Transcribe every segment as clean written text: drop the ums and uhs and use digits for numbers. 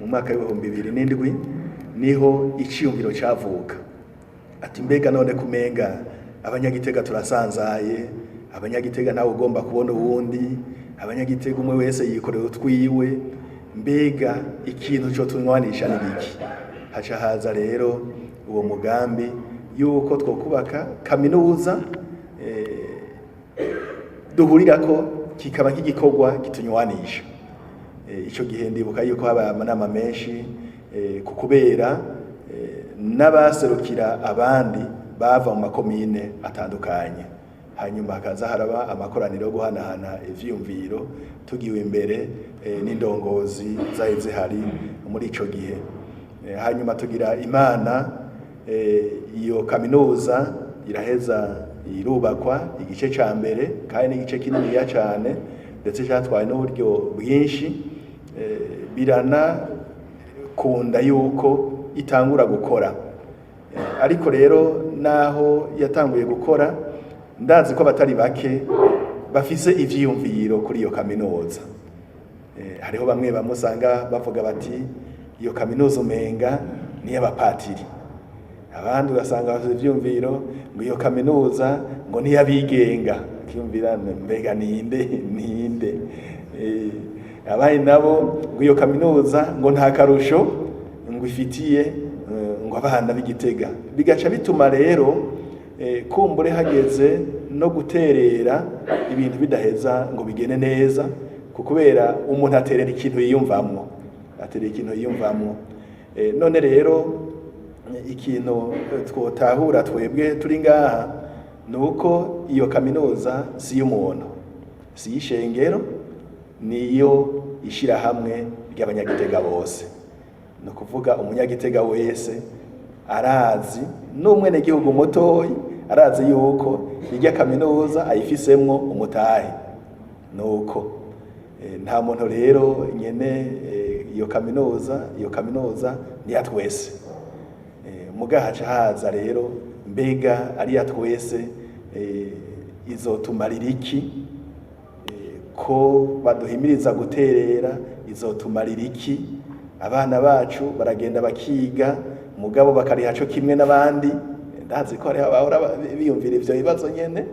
Mwaka w'2007 niho iciyumviro cavuka, ati: "Mbega none kumenga Abanyagitega turasanzaye, Abanyagitega ntawe ugomba kubona uwundi, Abanyagitega umwe wese yikorera utwiwe, mbega ikintu co tunywanisha ni giki?" Haca haza rero uwo mugambi yuko twokubaka kaminuza duhurirako, kikaba nk'igikorwa kitunywanisha. Ico gihe ndibuka yuko habaye amanama menshi, ku kubera n'abaserukira abandi bava mu makomine atandukanye, hanyuma hakaza haraba amakoraniro yo guhanahana ivyiyumviro, tugiwe imbere n'indongozi zari zihari muri ico gihe. Hanyuma tugira Imana, iyo kaminuza iraheza irubakwa igice ca mbere, kandi n'igice kininiya cane, ndetse cyatwaye n'uburyo bwinshi, biranakunda yuko itangura gukora. Ariko rero naho yatanguye gukora, ndazi ko abatari bake bafise ivyiyumviro kuri iyo kaminuza. Hariho bamwe bamwe usanga bavuga bati: "Iyo kaminuza umenga ni iy'abapatiri." Abandi ugasanga bafite ivyiyumviro ngo iyo kaminuza ngo ni iy'abigenga, ukiyumvira: mbega ninde ninde? Abandi nabo ngo iyo kaminuza ngo nta karusho ngo ifitiye ngo abana b'Igitega. Bigaca bituma rero kumbure hageze no guterera, ibintu bidaheza ngo bigende neza, kubera umuntu aterera ikintu yiyumvamwo, aterera ikintu yiyumvamwo. None rero ikintu twotahura twebwe turi ngaha ni uko iyo kaminuza si iy'umuntu, si iy'ishengero, niyo ishirahamwe ry'Abanyagitega bose. Ni ukuvuga umunyagitega wese arazi, n'umwenegihugu mutoyi arazi yuko irya kaminuza ayifisemwo umutahe. Nuko nta muntu rero nyene iyo kaminuza, iyo kaminuza ni iya twese. Muga haca haza rero: mbega ari iya twese, izotumarira iki? Ko baduhimiriza guterera, izotumarira iki? Abana bacu baragenda bakiga, mugabo bakariha co kimwe n'abandi. Ndazi ko hariho abahora biyumvira ivyo bibazo nyene.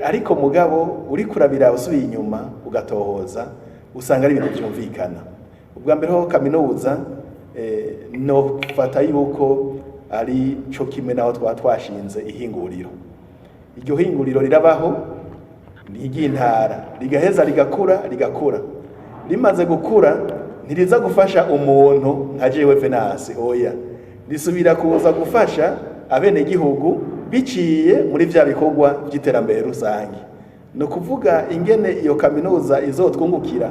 Ariko mugabo uriko urabiraba, usubiye inyuma ugatohoza, usanga ari ibintu vyumvikana. Ubwa mbere ho kaminuza nofata yuko ari co kimwe naho twaba twashinze ihinguriro. Iryo hinguriro rirabaho, ni iry'intara, rigaheza rigakura, rigakura. Rimaze gukura, ntiriza gufasha umuntu nka jewe Venance, oya, risubira kuza gufasha abenegihugu biciye muri vya bikorwa vy'iterambere rusange. Ni ukuvuga ingene iyo kaminuza izotwungukira,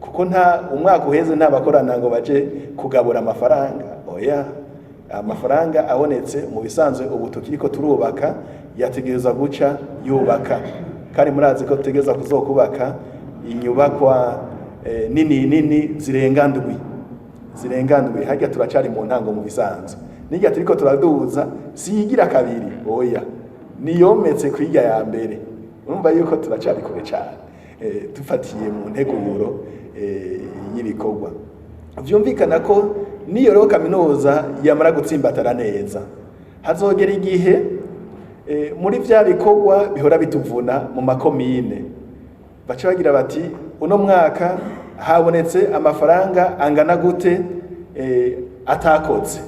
kuko nta umwaka uheze nta bakorana ngo baje kugabura amafaranga, oya. Amafaranga abonetse mu bisanzwe, ubu tukiriko turubaka, yategereza guca yubaka, kandi murazi ko tutegereza kuzokubaka inyubakwa nini nini zirenga ndwi, zirenga ndwi. Harya turacari mu ntango. Mu bisanzwe nirya turiko turaduza siyigira kabiri, oya, niyometse kwirya ya mbere. Urumva yuko turacari kure cane, dufatiye mu nteguro y'ibikorwa. Vyumvikana ko niyo rero kaminuza yamara gutsimbatara neza, hazogera igihe muri vya bikorwa bihora bituvuna mu makomine, baca bagira bati: "Uno mwaka habonetse amafaranga angana gute atakoze?"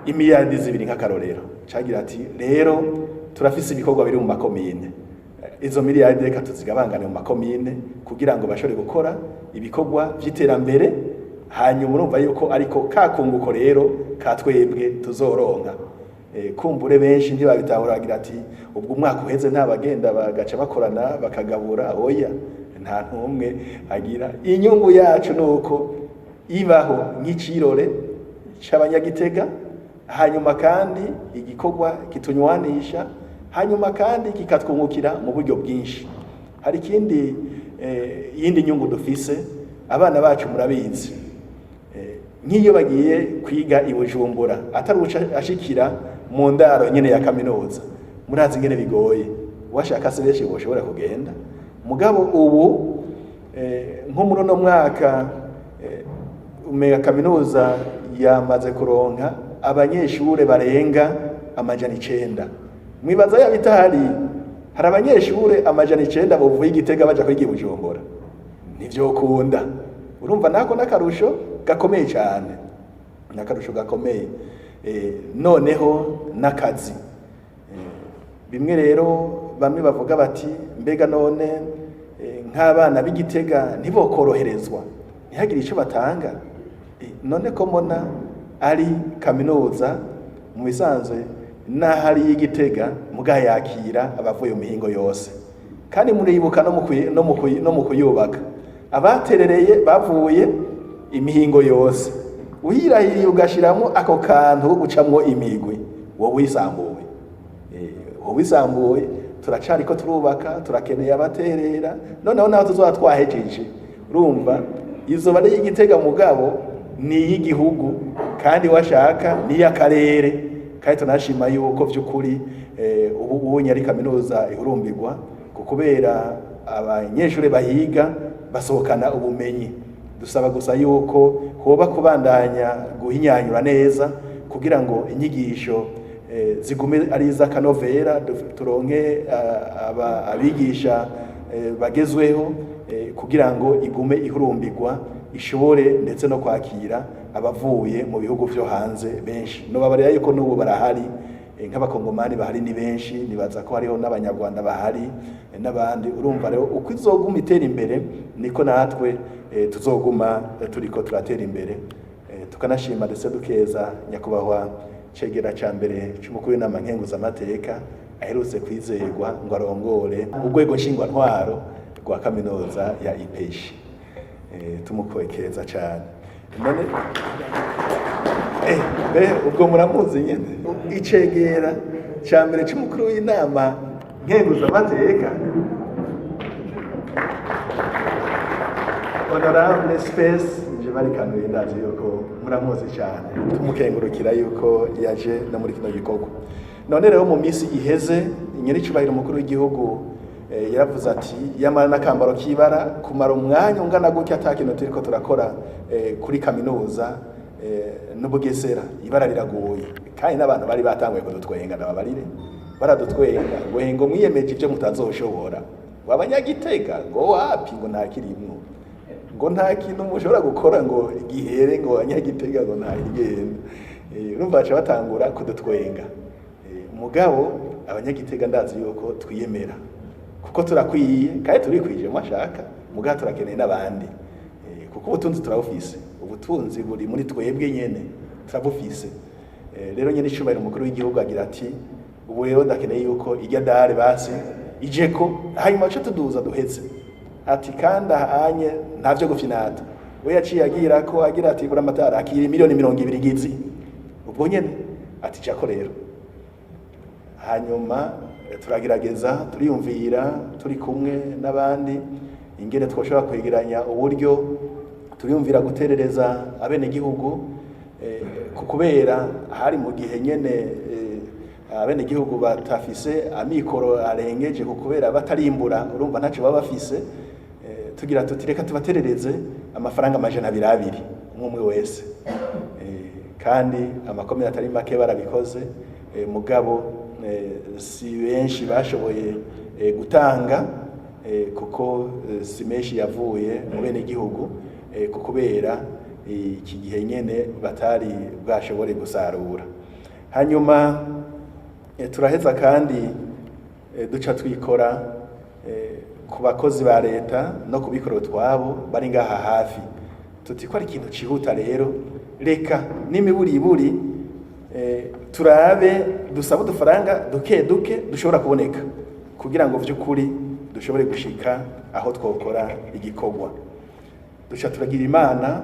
Imiliyardi 2 nk'akarorero. Cagira ati: "Rero turafise ibikorwa biri mu makomine, izo miliyardi reka tuzigabangane mu makomine kugira ngo bashobore gukora ibikorwa vy'iterambere." Hanyuma urumva yuko ariko ka kunguko rero ka twebwe tuzoronka. Kumbure benshi ntibabitahura, bagira ati: "Ubwo umwaka uheze nta bagenda bagaca bakorana bakagabura?" Oya, nta ntumwe agira. Inyungu yacu nuko ibaho nk'icirore c'Abanyagitega, hanyuma kandi igikorwa kitunywanisha, hanyuma kandi kikatwungukira mu buryo bwinshi. Hari ikindi, iyindi nyungu dufise: abana bacu murabizi, nk'iyo bagiye kwiga i Bujumbura, atari uca ashikira mu ndaro nyene ya kaminuza, murazi ingene bigoye, washaka se benshi boshobora kugenda. Mugabo ubu nko muri uno mwaka Umenya kaminuza yamaze kuronka abanyeshure barenga 900. Mwibaza yaba itahari, hari abanyeshure 900 bovuye Igitega baja kwiga i Bujumbura? Ntivyokunda. Urumva nako n'akarusho gakomeye cyane, n'akarusho gakomeye. Noneho n'akazi. Bimwe rero bamwe bavuga bati: "Mbega none nk'abana b'Igitega ntibokoroherezwa, ntihagire icyo batanga?" None ko mbona ari kaminuza mu bisanzwe n'aho ari iy'Igitega, mugayakira abavuye mu mihingo yose, kandi muribuka no mu kuyubaka abaterereye bavuye imihingo yose. Uhirahiriye ugashiramo ako kantu ko gucamwo imigwi, wowe wisambuye. Wowe wisambuye. Turacariko turubaka, turakeneye abaterera. Noneho naho tuzoba twahejeje, urumva izoba ari iy'Igitega, mugabo ni iy'igihugu, kandi washaka ni iy'akarere. Kandi tunashima yuko vy'ukuri ubu unye ari kaminuza ihurumbirwa, kubera abanyeshuri bahiga basohokana ubumenyi. Dusaba gusa yuko hoba kubandanya guhinyanyura neza kugira ngo inyigisho zigume ari iz'akanovera, turonke abigisha bagezweho, kugira ngo igume ihurumbirwa, ishobore ndetse no kwakira abavuye mu bihugu vyo hanze benshi. Nobabarira yuko n'ubu barahari, nk'abakongomani bahari ni benshi, nibaza ko hariho n'abanyarwanda bahari, n'abandi. Urumva rero uko izoguma itera imbere niko natwe tuzoguma turiko turatera imbere. Tukanashima ndetse dukeza nyakubahwa cegera ca mbere c'umukuru w'inama nkenguzamateka aherutse kwizerwa ngo arongore urwego nshingwantwaro rwa kaminuza ya IPG. Tumukekeza cane. None ubwo muramuzi nyene, icegera ca mbere c'umukuru w'inama nkenguzamateka, honorable Space nje barikanuye, ndazi yuko muramuzi cyane. Tumukengurukira yuko yaje no muri kino gikorwa. None rero mu minsi iheze nyiricubahiro umukuru w'igihugu yaravuze ati: "Yamara n'akambaro k'ibara kumara umwanya ungana gutya ata kintu turiko turakora kuri kaminuza n'Ubugesera, ibara riraguye." Kandi n'abantu bari batanguye kudutwenga, ndababarire, baradutwenga ngo: "Hengo mwiyemeje ibyo mutazoshobora," ngo: "Abanyagitega," ngo: "wapi," ngo: "nta kirimwo," ngo: "nta kintu mushobora gukora ngo gihere," ngo: "Abanyagitega," ngo: "nta kigenda." Urumva baca batangura kudutwenga. Mugabo abanyagitega ndazi yuko twiyemera, kuko turakwiye kandi turikwije mwashaka, mugabo turakeneye n'abandi, kuko ubutunzi turabufise, ubutunzi buri muri twebwe nyene, turabufise. Rero nyene icubahiro umukuru w'igihugu agira ati: "Ubu rero ndakeneye yuko irya dalle basi ijeko, hanyuma ce tuduza duheze." Ati: "Kandi ahanye ntavyo gufinata." We yaciye agira ko agira ati: "Buramatari akira miliyoni 20 ngizi ubwo nyene." Ati: "Jako rero." Hanyuma turagerageza, turiyumvira turi kumwe n'abandi ingene twoshobora kwegeranya uburyo, turiyumvira guterereza abenegihugu, kubera hari mu gihe nyene abenegihugu batafise amikoro arengeje, ku kubera batarimbura, urumva ntacyo baba bafise. Tugira tuti: "Reka tubaterereze amafaranga 200 umwe umwe wese." Kandi amakomine atari make barabikoze, mugabo si benshi bashoboye gutanga, kuko si menshi yavuye mu bene gihugu, kubera iki gihe nyene batari bwashobore gusarura. Hanyuma turaheza kandi duca twikora ku bakozi ba leta no kubikora utwabo bari ngaha hafi, tuti ko ari ikintu cihuta rero, reka n'imiburiburi turabe dusabe udufaranga duke duke dushobora kuboneka kugira ngo vy'ukuri dushobore gushika aho twokora igikorwa. Duca turagira Imana,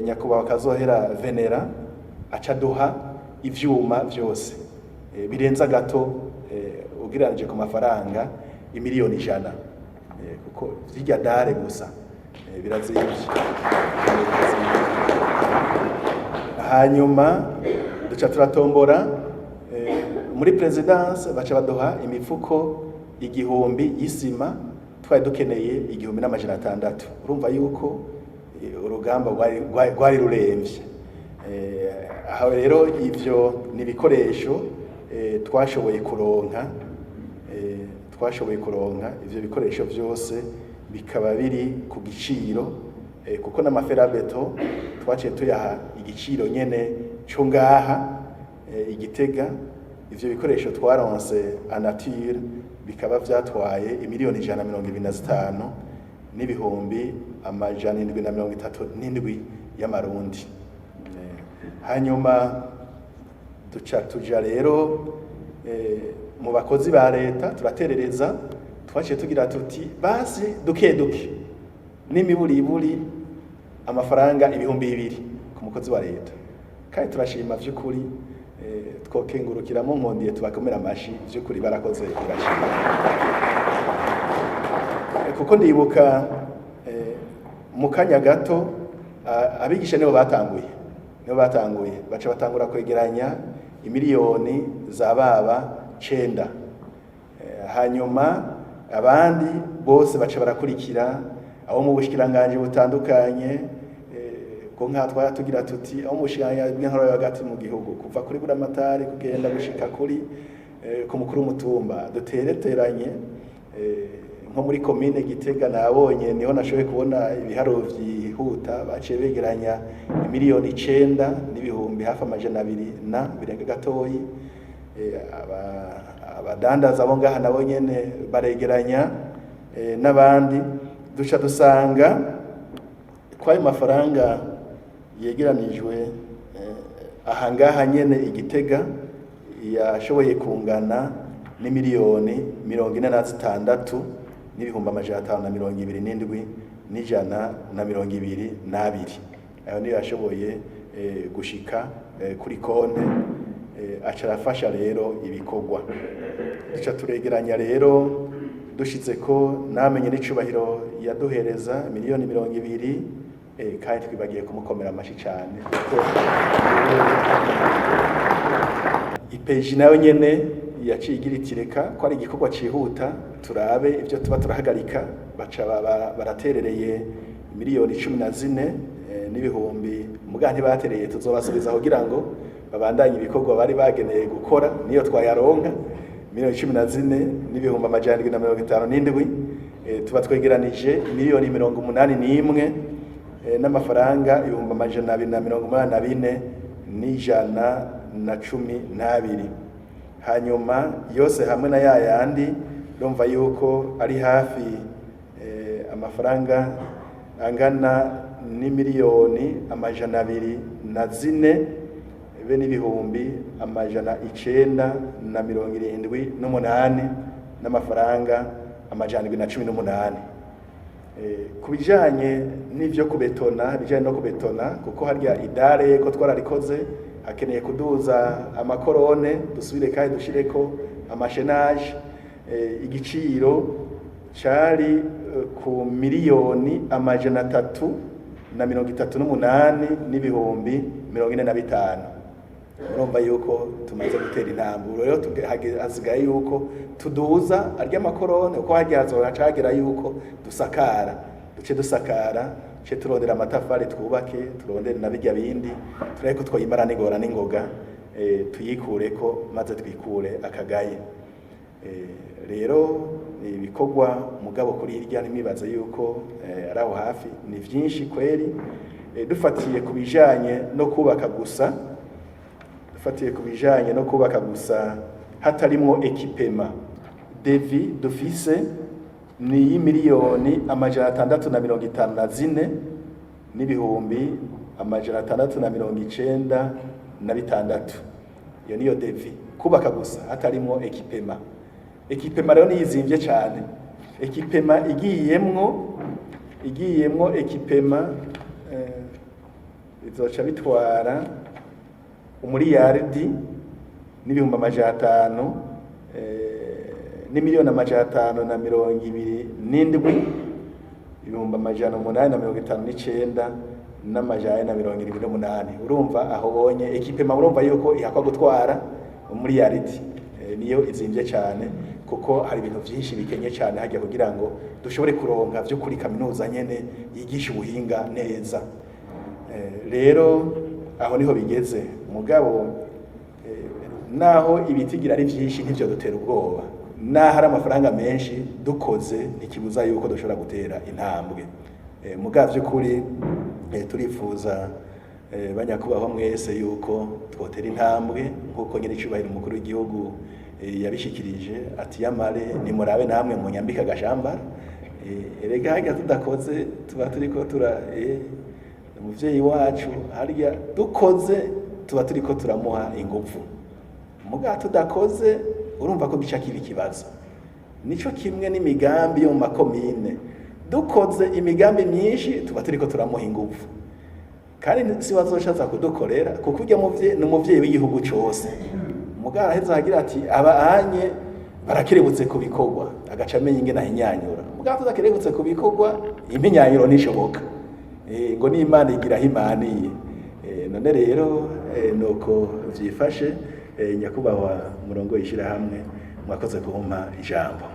nyakubahwa Kazohera Venera aca duha ivyuma vyose, birenza gato, ugereranije ku mafaranga imiliyoni 100, kuko vyirya dalle gusa birazimvye. Hanyuma duca turatombora muri présidence, baca baduha imifuko 1000 y'isima, twari dukeneye 1600. Urumva yuko Urugamba rwari ruremvye. Aho rero ivyo ni ibikoresho twashoboye kuronka, twashoboye kuronka ivyo bikoresho vyose, bikaba biri ku giciro, kuko n'ama fer à béton twaciye tuyaha igiciro nyene co ngaha i Gitega. Ivyo bikoresho twaronse en nature bikaba vyatwaye 125,737,777 y'amarundi. Hanyuma duca tuja rero mu bakozi ba leta, turaterereza. Twaciye tugira tuti basi duke duke, n'imiburiburi amafaranga 2000 ku mukozi wa leta. Kandi turashima vy'ukuri, twokengurukiramo nkondiye tubakomera amashi, vy'ukuri barakoze, turashima. Kuko ndibuka mu kanya gato abigisha nibo batanguye, baca batangura kwegeranya imiliyoni za baba 9. Hanyuma abandi bose baca barakurikira, abo mu bushikiranganji butandukanye, ko nka twara tugira tuti abo mu bushikiranganji bw'intwaro yo hagati mu gihugu, kuva kuri buramatari kugenda gushika kuri ku mukuru w'umutumba, dutereteranye. Nko muri komine Gitega nabonye, niho nashoboye kubona ibiharuro vyihuta, baciye begeranya 9,200,000 na birenga gatoyi. Abadandaza bo ngaha nabo nyene baregeranya, n'abandi. Duca dusanga ko ayo mafaranga yegeranijwe aha ngaha nyene i Gitega yashoboye kungana n'46,527,122,000. Ayo niyo yashoboye gushika kuri konte, aca arafasha rero ibikorwa. Duca turegeranya rero, dushitse ko namenye n'icubahiro yaduhereza 20,000,000, kandi twibagiye kumukomera amashi cane, kuko IPJ nayo nyene yaciye igira iti reka ko ari igikorwa cihuta, turabe ivyo tuba turahagarika. Baca baraterereye 14,000,000 n'ibihumbi, muga ntibatereye, tuzobasubiza kugira ngo babandanye ibikorwa bari bageneye gukora niyo twayaronka. 14,757,000. Tuba twegeranije 81,284,184,184. Hanyuma yose hamwe na ya yandi, urumva yuko ari hafi amafaranga angana n'204,978,978,000 n'amafaranga 718. Ku bijanye n'ivyo kubetona, bijanye no kubetona, kuko harya i dalle ko twararikoze, hakeneye kuduza ama colonnes, dusubire kandi dushireko ama chaînages. Igiciro cari ku 338,045,000. Urumva yuko tumaze gutera intambwe rero, hasigaye yuko tuduza arya ma colonnes, uko harya hazoba cagera yuko dusakara, duce dusakara, duce turondera amatafari twubake, turondere na birya bindi, turabe ko twoyimara n'ingora n'ingoga, tuyikureko maze twikure akagaye. Rero ibikorwa mugabo kuri hirya, ntimwibaze yuko ari aho hafi, ni vyinshi kweri. Dufatiye ku bijanye no kubaka gusa, dufatiye ku bijanye no kubaka gusa hatarimwo équipement, devis dufise ni y'654,696,000. Iyo niyo devis kubaka gusa hatarimwo équipement. Équipement rero niyizimvye cane. Équipement igiyemwo équipement, izoca bitwara 1,500,000,000 n'527,878,478,000. Urumva aho bonye équipement, urumva yuko ihakwa gutwara umuriyaridi. Niyo izimvye cyane, kuko hari ibintu vyinshi bikenye cyane hajya kugira ngo dushobore kuronka vy'ukuri kaminuza nyene yigisha ubuhinga neza. Rero aho niho bigeze. Mugabo naho ibitigira ari vyinshi, ntivyo dutera ubwoba. Naho ari amafaranga menshi, dukoze ntikibuza yuko dushobora gutera intambwe. Mugabo vy'ukuri turifuza, banyakubahwa mwese, yuko twotera intambwe nk'uko nyine icubahiro umukuru w'igihugu yabishikirije ati: "Yamare nimurabe namwe munyambika agashambara." Erega harya tudakoze tuba turiko tura umuvyeyi wacu, harya dukoze tuba turiko turamuha inguvu. Mugabo tudakoze, urumva ko gica kiba ikibazo. Nico kimwe n'imigambi yo mu makomine: dukoze imigambi myinshi tuba turiko turamuha inguvu, kandi si bazoshaza kudukorera, kuko urya muvyeyi ni umuvyeyi w'igihugu cose. Mugabo araheza agira ati: "Aba anye barakerebutse ku bikorwa", agaca amenya ingene ahinyanyura. Mugabo tudakerebutse ku bikorwa, impinyanyuro ntishoboka. Ngo n'Imana igira aho imaniye. None rero nuko vyifashe. Nyakubahwa murongo ishirahamwe, mwakoze kumpa ijambo.